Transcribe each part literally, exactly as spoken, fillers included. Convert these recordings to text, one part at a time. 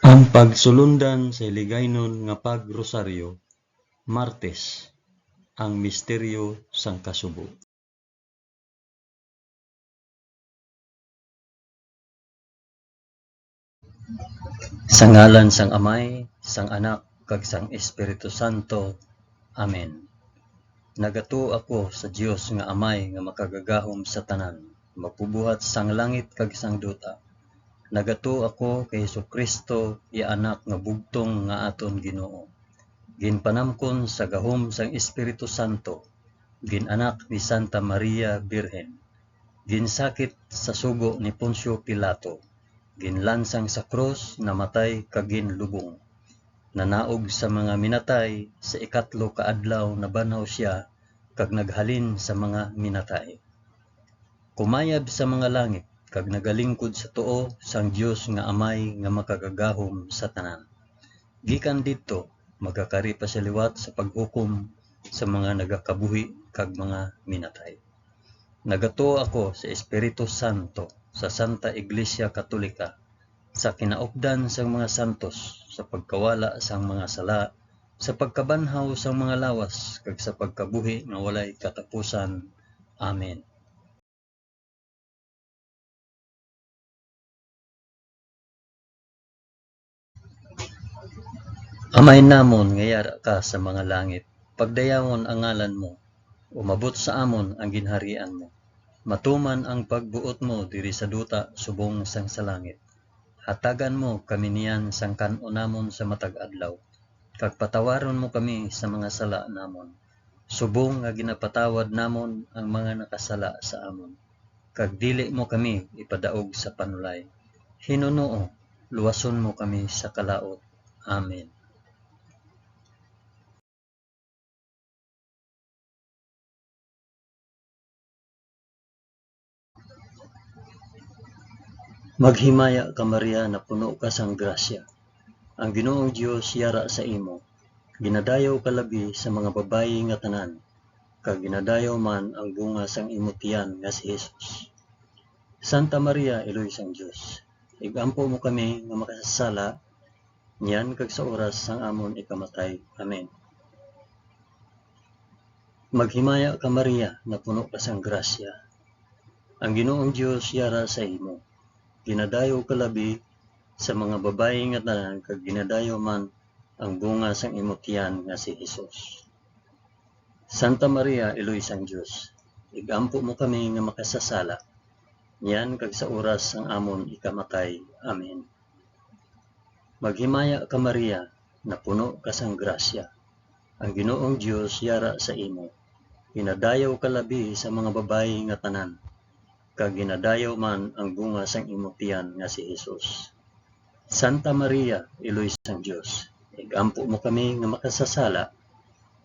Ang pagsulundan sa Hiligaynon nga pag-rosaryo, Martes, ang misteryo sang kasubo. Sa ngalan sang Amay, sang Anak, kag sang Espiritu Santo. Amen. Nagatuo ako sa Dios nga Amay nga makagagahom sa tanan, magbubuhat sang langit kag sang duta. Nagatuo ako kay Jesu-Cristo, iya Anak nga bugtong nga aton Ginoo. Ginpanamkon sa gahom sang Espiritu Santo, gin-anak ni Santa Maria Birhen, ginsakit sa sugo ni Poncio Pilato, ginlansang sa krus, namatay kag ginlubong. Nanaog sa mga minatay, sa ikatlo ka adlaw nabanhaw sia, kag naghalin sa mga minatay. Kumayab sa mga langit, kag nagalingkod sa tuo sang Dios nga Amay nga makagagahom sa tanan. Gikan didto, magakari pa sia liwat sa paghukom sa mga nagakabuhi kag mga minatay. Nagatuo ako sa Espiritu Santo, sa Santa Iglesia Katolika, sa kinaupdan sang mga santos, sa pagkawala sang mga sala, sa pagkabanhaw sang mga lawas, kag sa pagkabuhi nga walay katapusan. Amen. Amay namon nga yara ka sa mga langit, pagdayawon ang ngalan mo, umabot sa amon ang ginharian mo, matuman ang pagbuot mo diri sa duta subong sang sa langit. Hatagan mo kami niyan sang kan-on namon sa matag adlaw, kag patawaron mo kami sa mga sala namon, subong nga ginapatawad namon ang mga nakasala sa amon, kag dili mo kami ipadaog sa panulay. Hinunoo, luwason mo kami sa kalaut. Amen. Maghimaya ka, Maria, napuno ka sang grasya. Ang Ginoong Dios yara sa imo. Ginadayaw ka labi sa mga babayi nga tanan, kag ginadayaw man ang bunga sang imo tiyan nga si Jesus. Santa Maria, Iloy sang Dios, ig-ampo mo kami nga makasasala, niyan kag sa oras sang amon ikamatay. Amen. Maghimaya ka, Maria, napuno ka sang grasya. Ang Ginoong Dios yara sa imo. Ginadayaw ka labi sa mga babayi nga tanan, kag ginadayaw man ang bunga sang imo tiyan nga si Jesus. Santa Maria, Iloy sang Dios, ig-ampo mo kami nga makasasala, niyan kag sa oras sang amon ikamatay. Amen. Maghimaya ka, Maria, napuno ka sang grasya. Ang Ginoong Dios yara sa imo. Ginadayaw ka labi sa mga babayi nga tanan, kag ginadayaw man ang bunga sang imo tiyan nga si Jesus. Santa Maria, Iloy sang Dios, ig-ampo mo kami nga makasasala,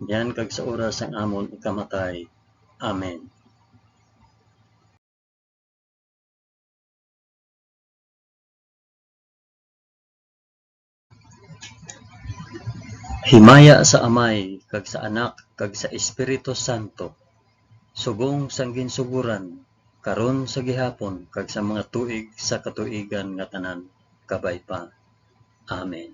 niyan kag sa oras sang amon ikamatay. Amen. Himaya sa Amay, kag sa Anak, kag sa Espiritu Santo, subong sang ginsugoran, karon, sa gihapon, kag sa mga tuig sa katuigan nga tanan. Kabay pa. Amen.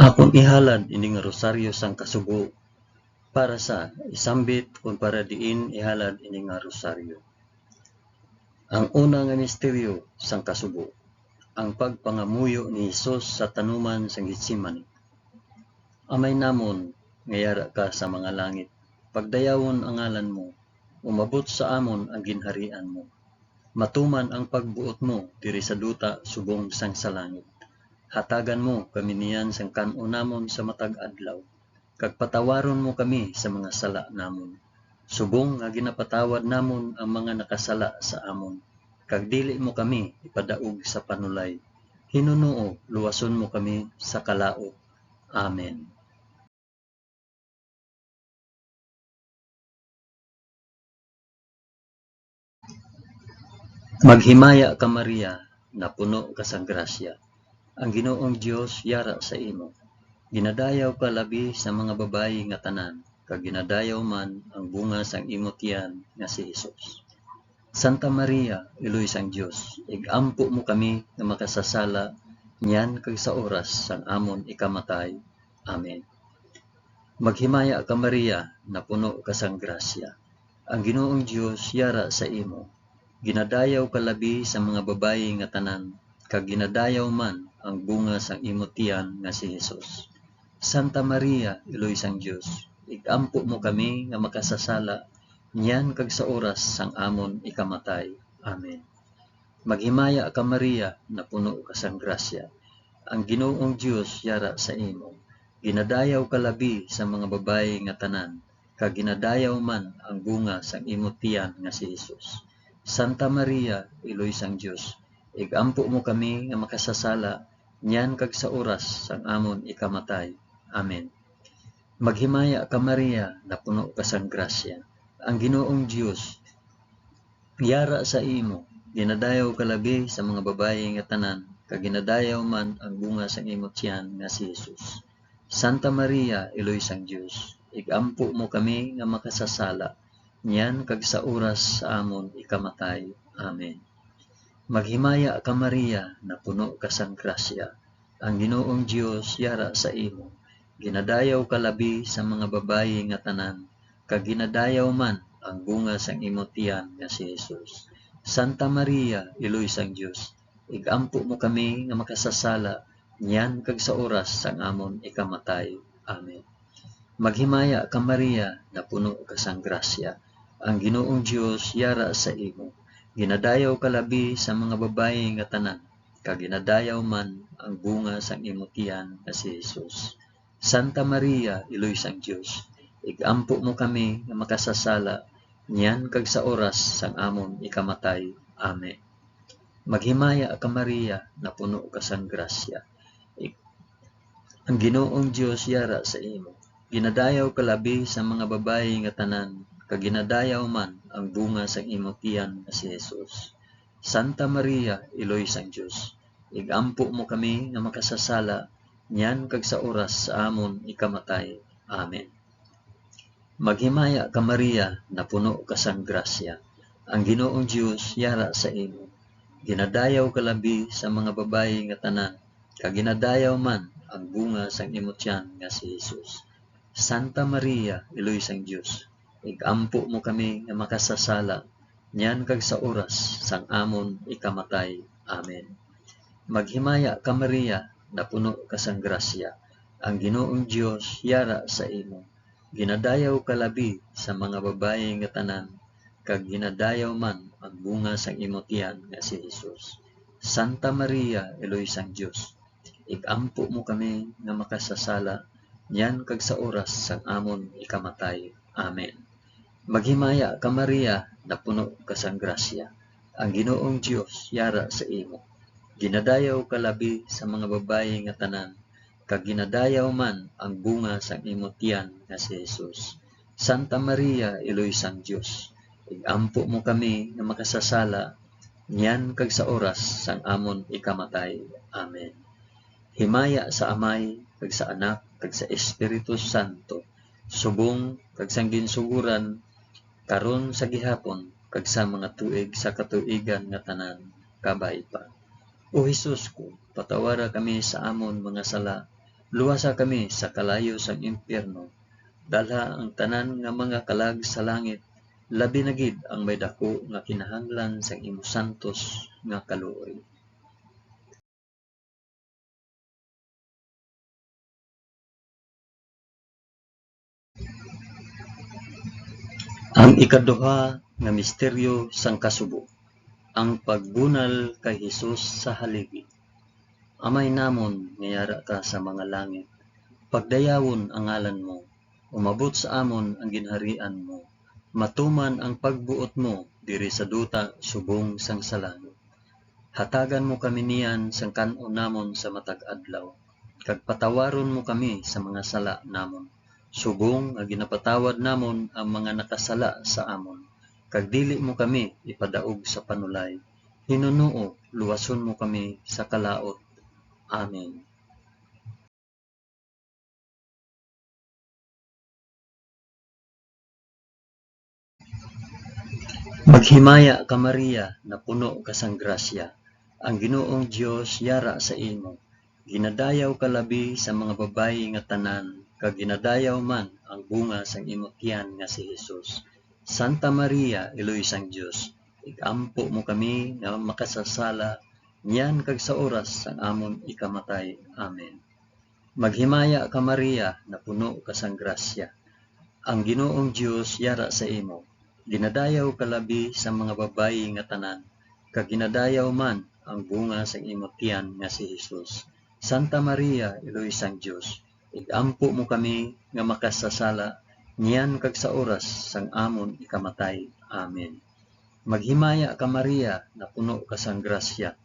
Akon ihalad ini nga rosaryo sang kasubo para sa isambit kon para diin ihalad ini nga rosaryo. Ang una nga misteryo sang kasubo, ang pagpangamuyo ni Jesus sa tanuman sang Getsemani. Amay namon nga yara ka sa mga langit, pagdayawon ang ngalan mo, umabot sa amon ang ginharian mo. Matuman ang pagbuot mo diri sa duta subong sang sa langit. Hatagan mo kami niyan sang kan-on namon sa matag adlaw, kag patawaron mo kami sa mga sala namon, subong nga ginapatawad namon ang mga nakasala sa amon, kag dili mo kami ipadaog sa panulay. Hinunoo, luwason mo kami sa kalaut. Amen. Maghimaya ka, Maria, napuno ka sang grasya. Ang Ginoong Dios yara sa imo. Ginadayaw ka labi sa mga babayi nga tanan, kag ginadayaw man ang bunga sang imo tiyan nga si Jesus. Santa Maria, Iloy sang Dios, ig-ampo mo kami nga makasasala niyan kag sa oras sang amon ikamatay. Amen. Maghimaya ka, Maria, napuno ka sang grasya. Ang Ginoong Dios yara sa imo. Ginadayaw ka labi sa mga babayi nga tanan, kag ginadayaw man ang bunga sang imo tiyan nga si Jesus. Santa Maria, Iloy sang Dios, ig-ampo mo kami nga makasasala niyan kag sa oras sang amon ikamatay. Amen. Maghimaya ka, Maria, napuno ka sang grasya. Ang Ginoong Dios yara sa imo. Ginadayaw ka labi sa mga babayi nga tanan, kag ginadayaw man ang bunga sang imo tiyan nga si Jesus. Santa Maria, Iloy sang Dios, ig-ampo mo kami nga makasasala niyan kag sa oras sang amon ikamatay. Amen. Maghimaya ka, Maria, napuno ka sang grasya. Ang Ginoong Dios yara sa imo. Ginadayaw ka labi sa mga babayi nga tanan, kag ginadayaw man ang bunga sang imo tiyan nga si Jesus. Santa Maria, Iloy sang Dios, ig-ampo mo kami nga makasasala niyan kag sa oras sa amon ikamatay. Amen. Maghimaya ka, Maria, napuno ka sang grasya. Ang Ginoong Dios yara sa imo. Ginadayaw ka labi sa mga babayi nga tanan, kag ginadayaw man ang bunga sang imo tiyan nga si Jesus. Santa Maria, Iloy sang Dios, ig-ampo mo kami nga makasasala niyan kag sa oras sang amon ikamatay. Amen. Maghimaya ka, Maria, napuno ka sang grasya. Ang Ginoong Dios yara sa imo. Ginadayaw ka labi sa mga babayi nga tanan, kag ginadayaw man ang bunga sang imo tiyan nga si Jesus. Santa Maria, Iloy sang Dios, ig-ampo mo kami nga makasasala niyan kag sa oras sang amon ikamatay. Amen. Maghimaya ka, Maria, napuno ka sang grasya. Ik-, ang Ginoong Dios yara sa imo. Ginadayaw ka labi sa mga babayi nga tanan, kag ginadayaw man ang bunga sang imo tiyan nga si Jesus. Santa Maria, Iloy sang Dios, ig-ampo mo kami nga makasasala niyan kag sa oras sa amon ikamatay. Amen. Maghimaya ka, Maria, napuno ka sang grasya. Ang Ginoong Dios yara sa imo. Ginadayaw ka labi sa mga babayi nga tanan, kag ginadayaw man ang bunga sang imo tiyan nga si Jesus. Santa Maria, Iloy sang Dios, ig-ampo mo kami nga makasasala niyan kag sa oras sang amon ikamatay. Amen. Maghimaya ka, Maria, napuno ka sang grasya. Ang Ginoong Dios yara sa imo. Ginadayaw ka labi sa mga babayi nga tanan, kag ginadayaw man ang bunga sang imo tiyan nga si Jesus. Santa Maria, Iloy sang Dios, ig-ampo mo kami nga makasasala niyan kag sa oras sang amon ikamatay. Amen. Maghimaya ka, Maria, napuno ka sang grasya. Ang Ginoong Dios yara sa imo. Ginadayaw ka labi sa mga babayi nga tanan, kag ginadayaw man ang bunga sang imo tiyan nga si Jesus. Santa Maria, Iloy sang Dios, ig-ampo mo kami nga makasasala niyan kag sa oras sang amon ikamatay. Amen. Himaya sa Amay, kag sa Anak, kag sa Espiritu Santo, subong kag sang ginsugoran, karon, sa gihapon, kag sa mga tuig sa katuigan nga tanan. Kabay pa. O Jesus ko, patawara kami sa amon mga sala, luwasa kami sa kalayo sang impyerno, dalha ang tanan nga mga kalag sa langit, labi na gid ang may daku nga kinahanglan sang imo santos nga kaluoy. Ang ikaduha nga misteryo sang kasubo, ang pagbunal kay Jesus sa haligi. Amay namon nga yara ka sa mga langit, pagdayawon ang ngalan mo, umabot sa amon ang ginharian mo, matuman ang pagbuot mo diri sa duta subong sang sa langit. Hatagan mo kami niyan sang kan-on namon sa matag adlaw, kag patawaron mo kami sa mga sala namon, subong nga ginapatawad namon ang mga nakasala sa amon, kag dili mo kami ipadaog sa panulay. Hinunoo, luwason mo kami sa kalaut. Amen. Maghimaya ka, Maria, napuno ka sang grasya, ang Ginoong Dios yara sa imo. Ginadayaw ka labi sa mga babayi nga tanan, kag ginadayaw man ang bunga sang imo tiyan nga si Jesus. Santa Maria, Iloy sang Dios, ig-ampo mo kami nga makasasala niyan kag sa oras sang amon ikamatay. Amen. Maghimaya ka, Maria, napuno ka sang grasya. Ang Ginoong Dios yara sa imo. Ginadayaw ka labi sa mga babayi nga tanan, kag ginadayaw man ang bunga sang imo tiyan nga si Jesus. Santa Maria, Iloy sang Dios, ig-ampo mo kami nga makasasala niyan kag sa oras sang amon ikamatay. Amen. Maghimaya ka, Maria, napuno ka sang grasya.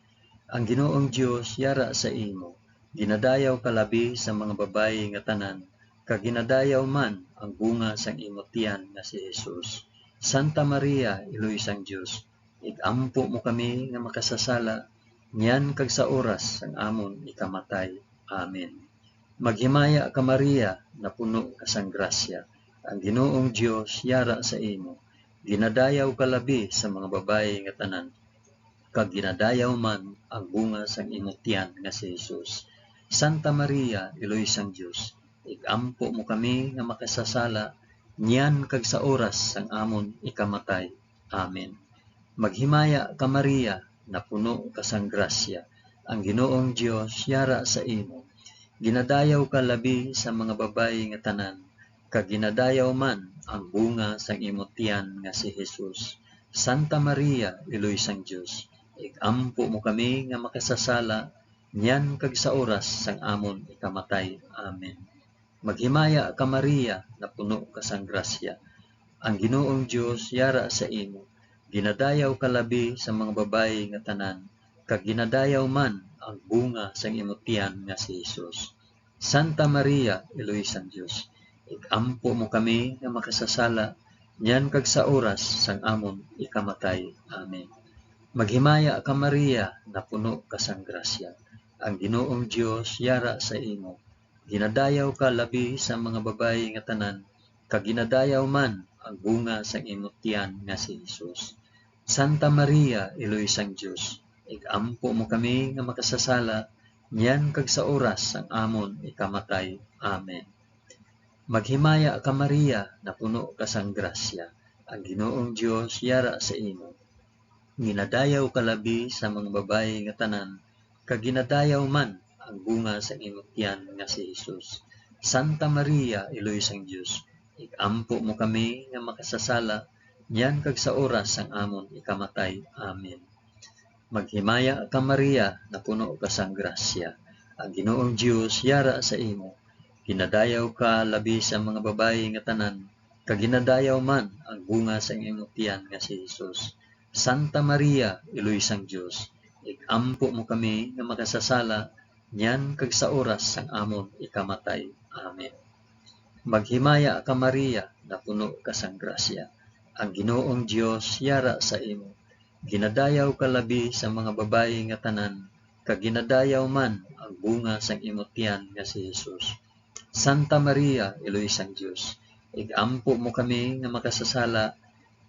Ang Ginoong Dios yara sa imo. Ginadayaw ka labi sa mga babayi nga tanan, kag ginadayaw man ang bunga sang imo tiyan nga si Jesus. Santa Maria, Iloy sang Dios, ig-ampo mo kami nga makasasala niyan kag sa oras sang amon ikamatay. Amen. Maghimaya ka, Maria, napuno ka sang grasya. Ang Ginoong Dios yara sa imo. Ginadayaw ka labi sa mga babayi nga tanan, kag ginadayaw man ang bunga sang imo tiyan nga si Jesus. Santa Maria, Iloy sang Dios, ig-ampo mo kami nga makasasala niyan kag sa oras sang amon ikamatay. Amen. Maghimaya ka, Maria, napuno ka sang grasya, ang Ginoong Dios yara sa imo. Ginadayaw ka labi sa mga babayi nga tanan, kag ginadayaw man ang bunga sang imo tiyan nga si Jesus. Santa Maria, Iloy sang Dios, ig-ampo mo kami nga makasasala niyan kag sa oras sang amon ikamatay. Amen. Maghimaya ka, Maria, napuno ka sang grasya. Ang Ginoong Dios yara sa imo. Ginadayaw ka labi sa mga babayi nga tanan, kag ginadayaw man ang bunga sang imo tiyan nga si Jesus. Santa Maria, Iloy sang Dios, ig-ampo mo kami nga makasasala niyan kag sa oras sang amon ikamatay. Amen. Maghimaya ka, Maria, napuno ka sang grasya. Ang Ginoong Dios yara sa imo. Ginadayaw ka labi sa mga babayi nga tanan, kag ginadayaw man ang bunga sang imo tiyan nga si Jesus. Santa Maria, Iloy sang Dios, ig-ampo mo kami nga makasasala niyan kag sa oras sang amon ikamatay. Amen. Maghimaya ka, Maria, napuno ka sang grasya, ang Ginoong Dios yara sa imo. Ginadayaw ka labi sa mga babayi nga tanan, kag ginadayaw man ang bunga sang imo tiyan nga si Jesus. Santa Maria, Iloy sang Dios, ig-ampo mo kami nga makasasala niyan kag sa oras sang amon ikamatay. Amen. Maghimaya ka, Maria, napuno ka sang grasya. Ang Ginoong Dios yara sa imo. Ginadayaw ka labi sa mga babayi nga tanan, kag ginadayaw man ang bunga sang imo tiyan nga si Jesus. Santa Maria, Iloy sang Dios, ig-ampo mo kami nga makasasala niyan kag sa oras sang amon ikamatay. Amen. Maghimaya ka, Maria, napuno ka sang grasya. Ang Ginoong Dios yara sa imo. Ginadayaw ka labi sa mga babayi nga tanan, kag ginadayaw man ang bunga sang imo tiyan nga si Jesus. Santa Maria, Iloy sang Dios, ig-ampo mo kami nga makasasala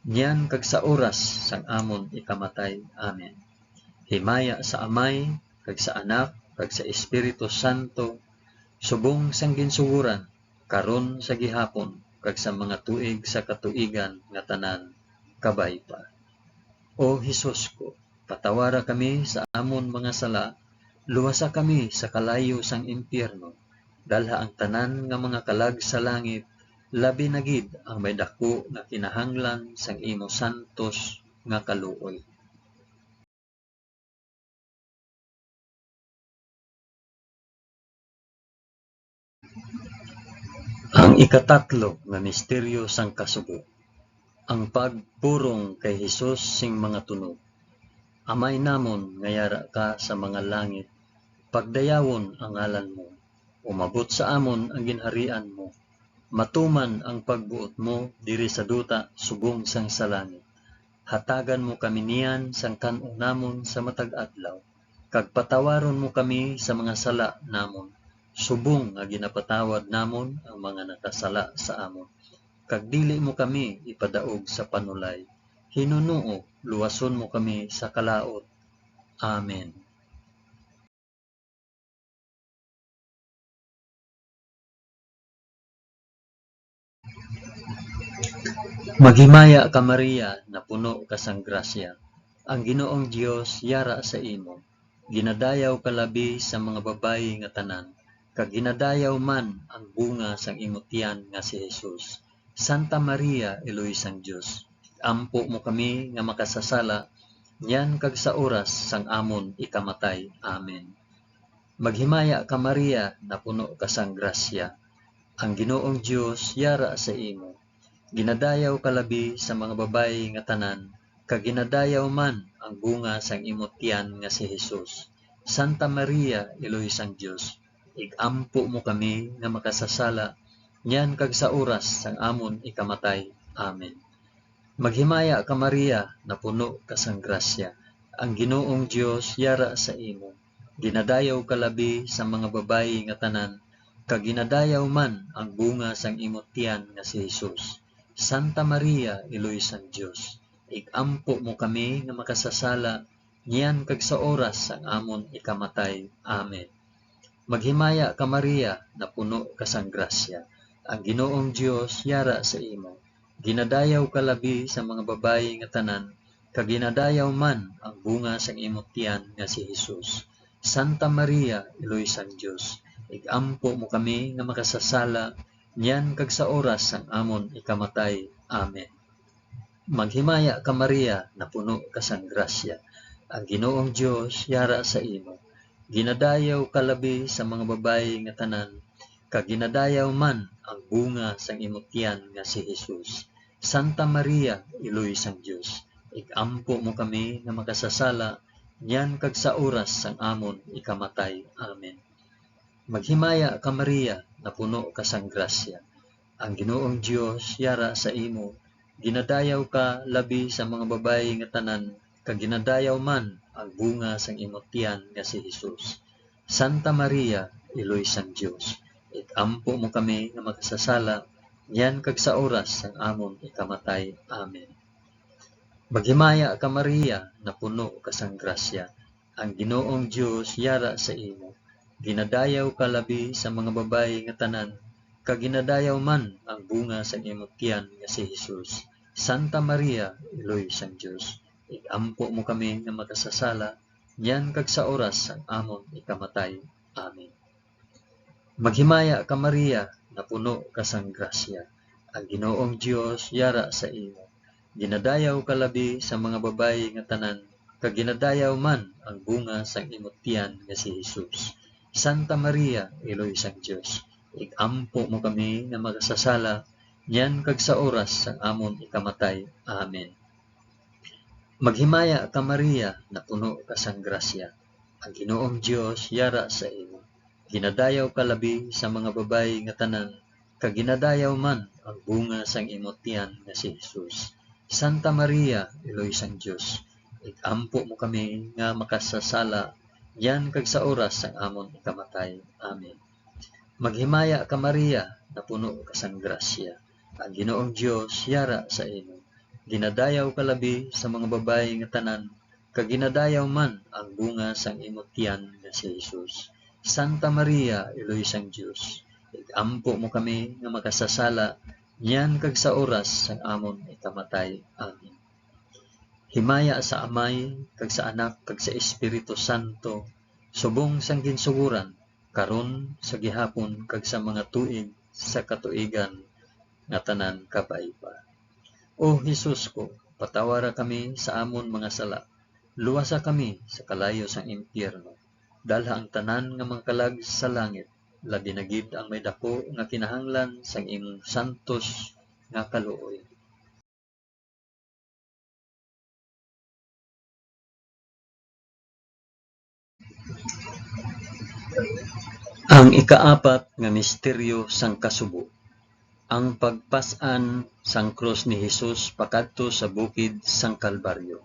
niyan kag sa oras sang amon ikamatay. Amen. Himaya sa Amay, kag sa Anak, kag sa Espiritu Santo, subong sang ginsugoran, karon, sa gihapon, kag sa mga tuig sa katuigan nga tanan. Kabay pa. O Jesus ko, patawara kami sa amon mga sala, luwasa kami sa kalayo sang impyerno, dalha ang tanan nga mga kalag sa langit, labi na gid ang may daku nga kinahanglan sang imo santos nga kaluoy. Ang ikatatlo nga misteryo sang kasubo, ang pagpurong kay Jesus sing mga tunog. Amay namon nga yara ka sa mga langit, pagdayawon ang ngalan mo. Umabot sa amon ang ginharian mo. Matuman ang pagbuot mo diri sa duta subong sang sa langit. Hatagan mo kami niyan sang kan-o namon sa matag adlaw, kag patawaron mo kami sa mga sala namon, subong nga ginapatawad namon ang mga nakasala sa amon. Kag dili mo kami ipadaog sa panulay, Hinunoo, luwason mo kami sa kalaut. Amen. Maghimaya ka, Maria, napuno ka sang grasya. Ang Ginoong Dios yara sa imo. Ginadayaw ka labi sa mga babayi nga tanan, kag ginadayaw man ang bunga sang imo tiyan nga si Jesus. Santa Maria, Iloy sang Dios, ampo mo kami nga makasasala, niyan kag sa oras sang amon ikamatay. Amen. Maghimaya ka, Maria, napuno ka sang grasya. Ang Ginoong Dios yara sa imo. Ginadayaw ka labi sa mga babayi nga tanan, kag ginadayaw man ang bunga sang imo tiyan nga si Jesus. Santa Maria, Iloy sang Dios, ig-ampo mo kami nga makasasala, niyan kag sa oras sang amon ikamatay. Amen. Maghimaya ka, Maria, napuno ka sang grasya. Ang Ginoong Dios yara sa imo. Ginadayaw ka labi sa mga babayi nga tanan, kag ginadayaw man ang bunga sang imo tiyan nga si Jesus. Santa Maria, Iloy sang Dios, ig-ampo mo kami nga makasasala, niyan kag sa oras sang amon ikamatay. Amen. Maghimaya ka, Maria, napuno ka sang grasya. Ang Ginoong Dios yara sa imo. Ginadayaw ka labi sa mga babayi nga tanan, kag ginadayaw man ang bunga sang imo tiyan nga si Jesus. Santa Maria, Iloy sang Dios, ig-ampo mo kami nga makasasala, niyan kag sa oras sang amon ikamatay. Amen. Maghimaya ka, Maria, napuno ka sang grasya. Ang Ginoong Dios yara sa imo. Ginadayaw ka labi sa mga babayi nga tanan, kag ginadayaw man ang bunga sang imo tiyan nga si Jesus. Santa Maria, Iloy sang Dios, ig-ampo mo kami nga makasasala, niyan kag sa oras sang amon ikamatay. Amen. Maghimaya ka, Maria, napuno ka sang grasya. Ang Ginoong Dios yara sa imo. Ginadayaw ka labi sa mga babayi nga tanan, kag ginadayaw man ang bunga sang imo tiyan nga si Jesus. Santa Maria, Iloy sang Dios, ig-ampo mo kami nga makasasala, niyan kag sa oras sang amon ikamatay. Amen. Maghimaya ka, Maria, napuno ka sang grasya. Ang Ginoong Dios yara sa imo. Ginadayaw ka labi sa mga babayi nga tanan, kag ginadayaw man ang bunga sang imo tiyan nga si Jesus. Santa Maria, Iloy sang Dios, ig-ampo mo kami nga makasasala, niyan kag sa oras sang amon ikamatay. Amen. Maghimaya ka, Maria, napuno ka sang grasya. Ang Ginoong Dios yara sa imo. Ginadayaw ka labi sa mga babayi nga tanan, kag ginadayaw man ang bunga sang imo tiyan nga si Jesus. Santa Maria, Iloy sang Dios, ig-ampo mo kami nga makasasala, niyan kag sa oras sang amon ikamatay. Amen. Maghimaya ka, Maria, napuno ka sang grasya. Ang Ginoong Dios yara sa imo. Ginadayaw ka labi sa mga babayi nga tanan, kag ginadayaw man ang bunga sang imo tiyan nga si Jesus. Santa Maria, Iloy sang Dios, ig-ampo mo kami nga makasasala, niyan kag sa oras sang amon ikamatay. Amen. Maghimaya ka, Maria, napuno ka sang grasya. Ang Ginoong Dios yara sa imo. Ginadayaw ka labi sa mga babayi nga tanan, kag ginadayaw man ang bunga sang imo tiyan nga si Jesus. Santa Maria, Iloy sang Dios, ig-ampo mo kami nga makasasala, niyan kag sa oras sang amon ikamatay. Amen. Himaya sa Amay, kag sa Anak, kag sa Espiritu Santo, subong sang ginsugoran, karon, sa gihapon, kag sa mga tuig sa katuigan nga tanan. Kabay pa. O Jesus ko, patawara kami sa amon mga sala, luwasa kami sa kalayo sang impyerno, dalha ang tanan nga mga kalag sa langit, labi na gid ang may daku nga kinahanglan sang imong santos nga kaluoy. Ang ikaapat nga misteryo sang kasubo, ang pagpas-an sang krus ni Jesus pakadto sa bukid sang Kalbaryo.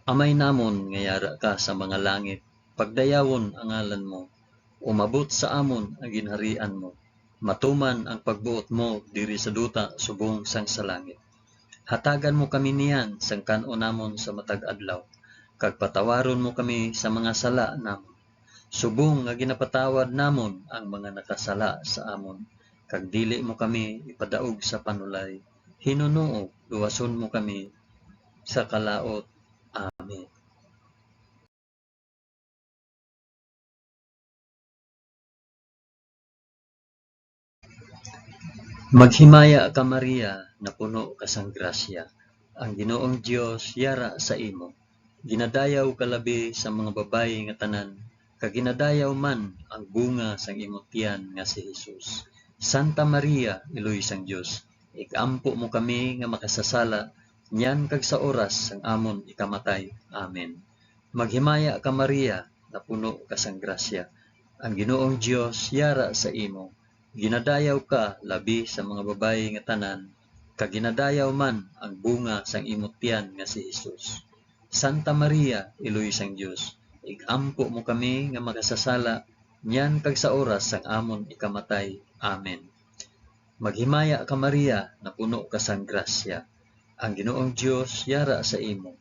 Amay namon nga yara ka sa mga langit, pagdayawon ang ngalan mo, umabot sa amon ang ginharian mo, matuman ang pagbuot mo diri sa duta subong sang sa langit. Hatagan mo kami niyan sang kan-on namon sa matag adlaw, kag patawaron mo kami sa mga sala namon, subong nga ginapatawad namon ang mga nakasala sa amon, kag dili mo kami ipadaog sa panulay, hinunoo luwason mo kami sa kalaut. Amen. Maghimaya ka, Maria, napuno ka sang grasya, ang Ginoong Dios yara sa imo. Ginadayaw ka labi sa mga babayi nga tanan, kag ginadayaw man ang bunga sang imo tiyan nga si Jesus. Santa Maria, Iloy sang Dios, ig-ampo mo kami nga makasasala niyan kag sa oras sang amon ikamatay. Amen. Maghimaya ka, Maria, napuno ka sang grasya. Ang Ginoong Dios yara sa imo. Ginadayaw ka labi sa mga babayi nga tanan, kag ginadayaw man ang bunga sang imo tiyan nga si Jesus. Santa Maria, Iloy sang Dios, ig-ampo mo kami nga makasasala niyan kag sa oras sang amon ikamatay. Amen. Maghimaya ka, Maria, napuno ka sang grasya. Ang Ginoong Dios yara sa imo.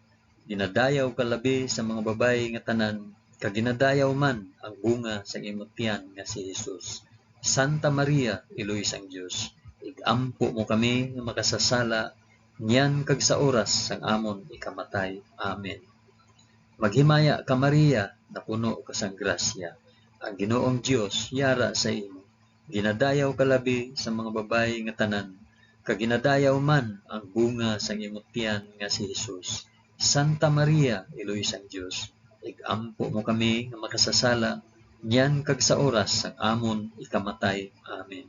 Ginadayaw ka labi sa mga babayi nga tanan, kag ginadayaw man ang bunga sang imo tiyan nga si Jesus. Santa Maria, Iloy sang Dios, ig-ampo mo kami nga makasasala niyan kag sa oras sang amon ikamatay. Amen. Maghimaya ka, Maria, napuno ka sang grasya. Ang Ginoong Dios yara sa imo. Ginadayaw ka labi sa mga babayi nga tanan, kag ginadayaw man ang bunga sang imo tiyan nga si Jesus. Santa Maria, Iloy sang Dios, ig-ampo mo kami nga makasasala niyan kag sa oras sang amon ikamatay. Amen.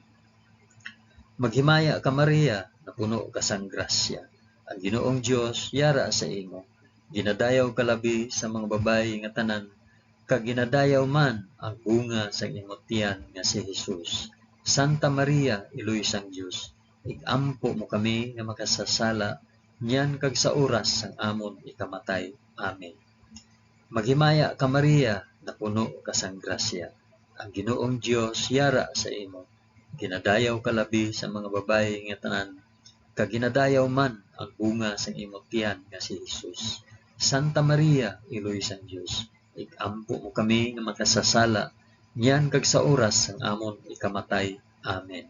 Maghimaya ka, Maria, napuno ka sang grasya. Ang Ginoong Dios yara sa imo. Ginadayaw ka labi sa mga babayi nga tanan, kag ginadayaw man ang bunga sang imo tiyan nga si Jesus. Santa Maria, Iloy sang Dios, ig-ampo mo kami nga makasasala niyan kag sa oras sang amon ikamatay. Amen. Maghimaya ka, Maria, napuno ka sang grasya. Ang Ginoong Dios yara sa imo. Ginadayaw ka labi sa mga babayi nga tanan, kag ginadayaw man ang bunga sang imo tiyan nga si Jesus. Santa Maria, Iloy sang Dios, ig-ampo mo kami nga makasasala niyan kag sa oras sang amon ikamatay. Amen.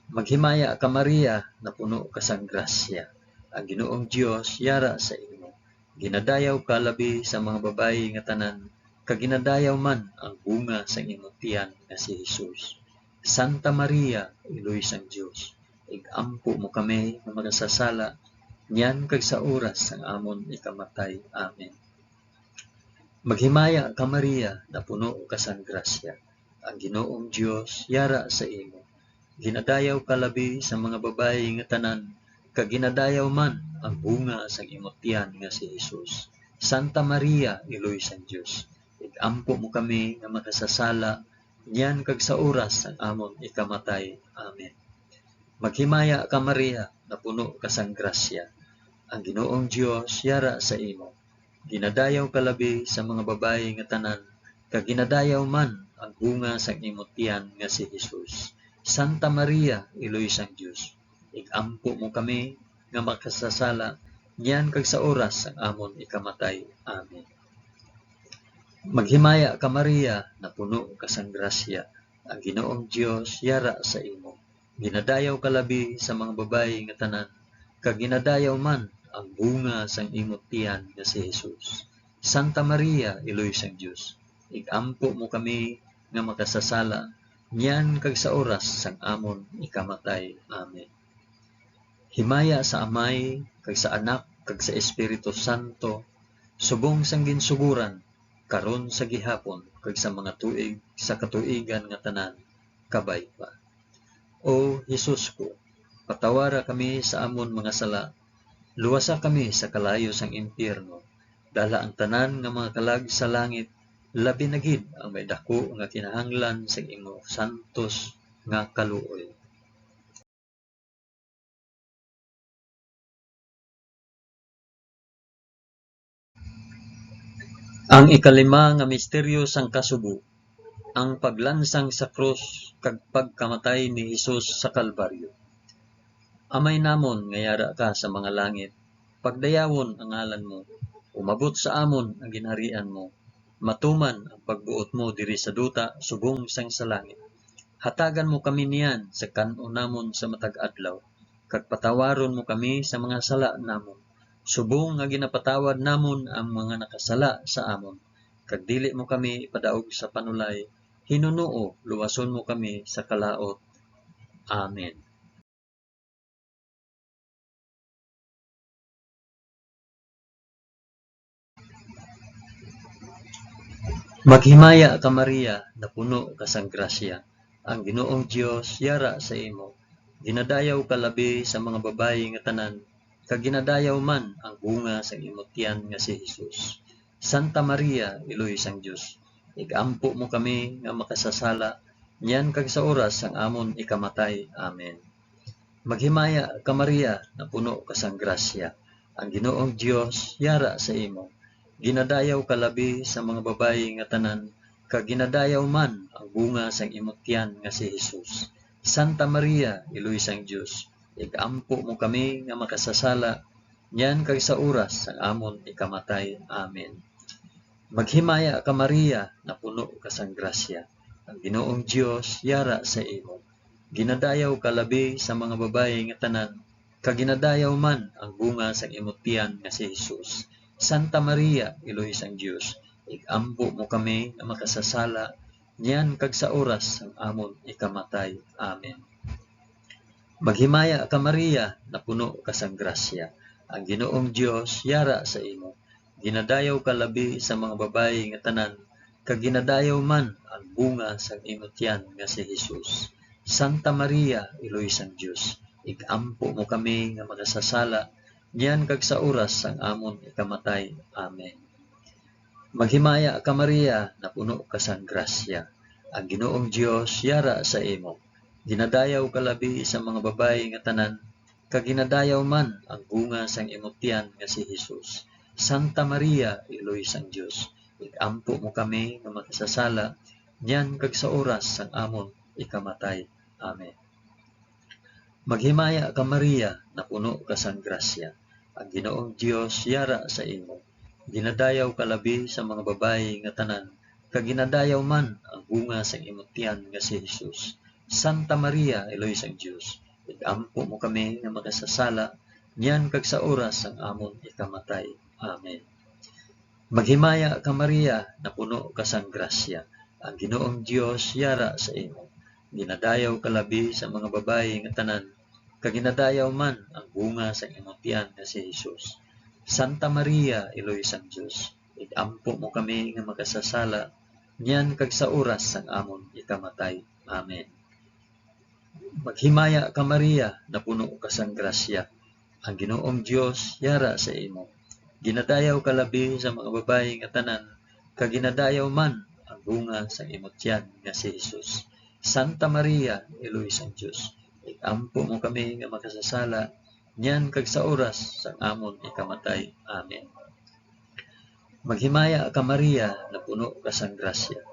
Maghimaya ka, Maria, napuno ka sang grasya. Ang Ginoong Dios yara sa imo. Ginadayaw ka labi sa mga babayi nga tanan, kag ginadayaw man ang bunga sang imo tiyan nga si Jesus. Santa Maria, Iloy sang Dios, ig-ampo mo kami nga makasasala niyan kag sa oras sang amon ikamatay. Amen. Maghimaya ka, Maria, napuno ka sang grasya. Ang Ginoong Dios yara sa imo. Ginadayaw ka labi sa mga babayi nga tanan, kag ginadayaw man ang bunga sang imo tiyan nga si Jesus. Santa Maria, Iloy sang Dios, ig-ampo mo kami nga makasasala niyan kag sa oras sang amon ikamatay. Amen. Maghimaya ka, Maria, napuno ka sang grasya. Ang Ginoong Dios yara sa imo. Ginadayaw ka labi sa mga babayi nga tanan, kag ginadayaw man ang bunga sang imo tiyan nga si Jesus. Santa Maria, Iloy sang Dios, ig-ampo mo kami nga makasasala niyan kag sa oras sang amon ikamatay. Amen. Maghimaya ka, Maria, napuno ka sang grasya. Ang Ginoong Dios yara sa imo. Ginadayaw ka labi sa mga babayi nga tanan, kag ginadayaw man ang bunga sang imo tiyan nga si Jesus. Santa Maria, Iloy sang Dios, ig-ampo mo kami nga makasasala niyan kag sa oras sang amon ikamatay. Amen. Himaya sa Amay, kag sa Anak, kag sa Espiritu Santo, subong sang ginsugoran, karon, sa gihapon, kag sa mga tuig sa katuigan nga tanan. Kabay pa. O Jesus ko, patawara kami sa amon mga sala, luwasa kami sa kalayo sang impyerno, dala ang tanan nga mga kalag sa langit, labi na gid ang may daku nga kinahanglan sang imo santos nga kaluoy. Ang ikalima nga misteryo sang kasubo, ang paglansang sa krus kag pagkamatay ni Jesus sa Kalbaryo. Amay namon nga yara ka sa mga langit, pagdayawon ang ngalan mo. Umabot sa amon ang ginharian mo. Matuman ang pagbuot mo diri sa duta subong sang sa langit. Hatagan mo kami niyan sa kan-on namon sa matag adlaw, kag patawaron mo kami sa mga sala namon, subong nga ginapatawad namon ang mga nakasala sa amon. Kag dili mo kami ipadaog sa panulay, hinunoo, luwason mo kami sa kalaut. Amen. Maghimaya ka, Maria, napuno ka sang grasya. Ang Ginoong Dios yara sa imo. Ginadayaw ka labi sa mga babayi nga tanan, kag ginadayaw man ang bunga sang imo tiyan nga si Jesus. Santa Maria, Iloy sang Dios, ig-ampo mo kami nga makasasala, niyan kag sa oras sang amon ikamatay. Amen. Maghimaya ka, Maria, napuno ka sang grasya. Ang Ginoong Dios yara sa imo. Ginadayaw ka labi sa mga babayi nga tanan, kag ginadayaw man ang bunga sang imo tiyan nga si Jesus. Santa Maria, Iloy sang Dios, ig-ampo mo kami nga makasasala, niyan kag sa oras sang amon ikamatay. Amen. Maghimaya ka, Maria, napuno ka sang grasya. Ang Ginoong Dios yara sa imo. Ginadayaw ka labi sa mga babayi nga tanan, kag ginadayaw man ang bunga sang imo tiyan nga si Jesus. Santa Maria, Iloy sang Dios, ig-ampo mo kami nga makasasala, niyan kag sa oras sang amon ikamatay. Amen. Maghimaya ka, Maria, napuno ka sang grasya. Ang Ginoong Dios yara sa imo. Ginadayaw ka labi sa mga babayi nga tanan, kag ginadayaw man ang bunga sang imo tiyan nga si Jesus. Santa Maria, Iloy sang Dios, ig-ampo mo kami nga makasasala, niyan kag sa oras sang amon ikamatay. Amen. Maghimaya ka, Maria, napuno ka sang grasya. Ang Ginoong Dios yara sa imo. Ginadayaw ka labi sa mga babayi nga tanan, kag ginadayaw man ang bunga sang imo tiyan nga si Jesus. Santa Maria, Iloy sang Dios, ig-ampo mo kami nga makasasala, niyan kag sa oras sang amon ikamatay. Amen. Maghimaya ka, Maria, napuno ka sang grasya. Ang Ginoong Dios yara sa imo. Ginadayaw ka labi sa mga babayi nga tanan, kag ginadayaw man ang bunga sang imo tiyan nga si Jesus. Santa Maria, Iloy sang Dios, ig-ampo mo kami nga makasasala, niyan kag sa oras sang amon ikamatay. Amen. Maghimaya ka, Maria, napuno ka sang grasya. Ang Ginoong Dios yara sa imo. Ginadayaw ka labi sa mga babayi nga tanan, kag ginadayaw man ang bunga sang imo tiyan nga si Jesus. Santa Maria, Iloy sang Dios, ig-ampo mo kami nga makasasala, niyan kag sa oras sang amon ikamatay. Amen. Maghimaya ka, Maria, napuno ka sang grasya. Ang Ginoong Dios yara sa imo. Ginadayaw ka labi sa mga babayi nga tanan, kag ginadayaw man ang bunga sang imo tiyan nga si Jesus. Santa Maria, Iloy sang Dios, ig-ampo mo kami nga makasasala, niyan kag sa oras sang amon ikamatay. Amen. Maghimaya ka, Maria, napuno ka sang grasya.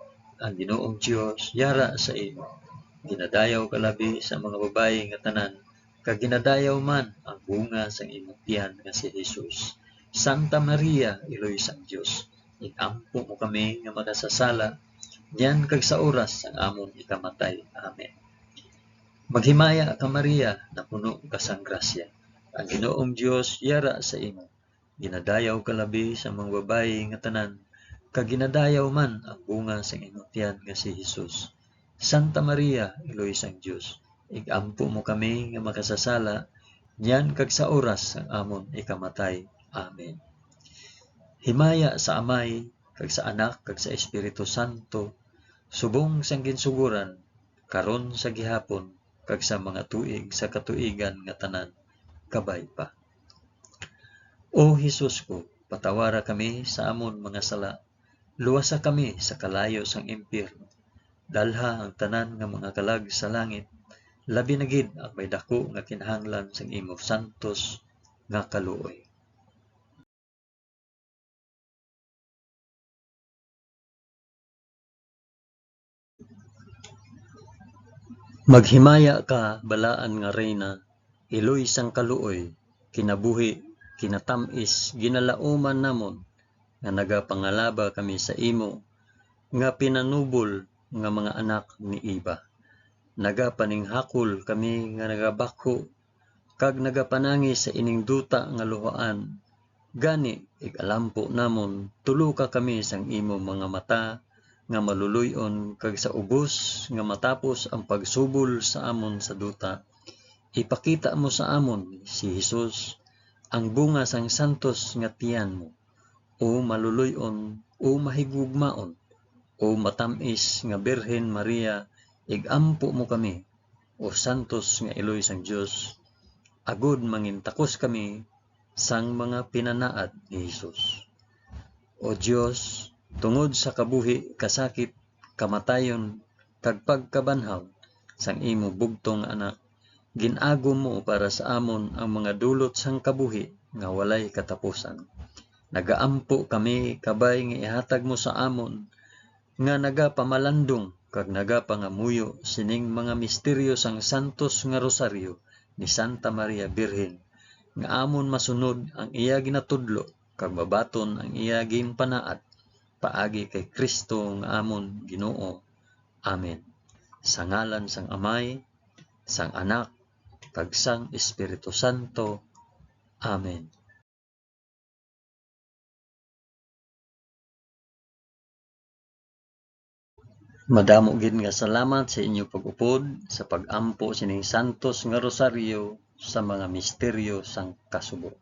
Ang Ginoong Dios yara sa imo. Ginadayaw ka labi sa mga babayi nga tanan, kag ginadayaw man ang bunga sang imo tiyan nga si Jesus. Santa Maria, Iloy sang Dios, ig-ampo mo kami nga makasasala, niyan kag sa oras sang amon ikamatay. Amen. Maghimaya ka, Maria, napuno ka sang grasya. Ang Ginoong Dios yara sa imo. Ginadayaw ka labi sa mga babayi nga tanan, kag ginadayaw man ang bunga sang imo tiyan nga si Jesus. Santa Maria, Iloy sang Dios, ig-ampo mo kami nga makasasala, niyan kag sa oras sang amon ikamatay. Amen. Himaya sa Amay, kag sa Anak, kag sa Espiritu Santo, subong sang ginsugoran, karon, sa gihapon, kag sa mga tuig sa katuigan nga tanan. Kabay pa. O Jesus ko, patawara kami sa amon mga sala, luwasa kami sa kalayo sang impyerno, dalha ang tanan nga mga kalag sa langit, labi na gid ang may daku nga kinahanglan sang imo santos nga kaluoy. Maghimaya ka, balaan nga Reyna, iloy sang kaluoy, kinabuhi, kinatam-is, ginalauman namon, nga nagapangalaba kami sa imo, nga pinanubol nga mga anak ni Eva. Nagapaninghakol kami nga nagabakho, kag nagapanangi sa ining duta nga luhaan. Gani, ig-alampo namon, tuloka kami sang imo mga mata nga maluloy-on, kag sa ubos nga matapos ang pagsubol sa amon sa duta, ipakita mo sa amon si Jesus, ang bunga sang santos nga tiyan mo. O maluloy-on, o mahigugmaon, o matam-is nga Birhen Maria, ig-ampo mo kami, o santos nga iloy sang Dios, agod mangintakos kami sang mga pinanaad ni Jesus. O Dios, tungod sa kabuhi, kasakit, kamatayon, kag pagkabanhaw sang imo bugtong nga Anak, gin-agom mo para sa amon ang mga dulot sang kabuhi nga walay katapusan. Nagaampo kami kabay nga ihatag mo sa amon nga nagapamalandong kag nagapangamuyo sining mga misteryo sang santos nga rosaryo ni Santa Maria Birhen, nga amon masunod ang iya ginatudlo kag mabaton ang iya ginpanaad, paagi kay Cristo nga amon Ginoo. Amen. Sa ngalan sang Amay, sang Anak, kag sang Espiritu Santo. Amen. Madamo gid nga salamat sa inyo pag-upod sa pag-ampo sining santos nga rosaryo sa mga misteryo sang kasubo.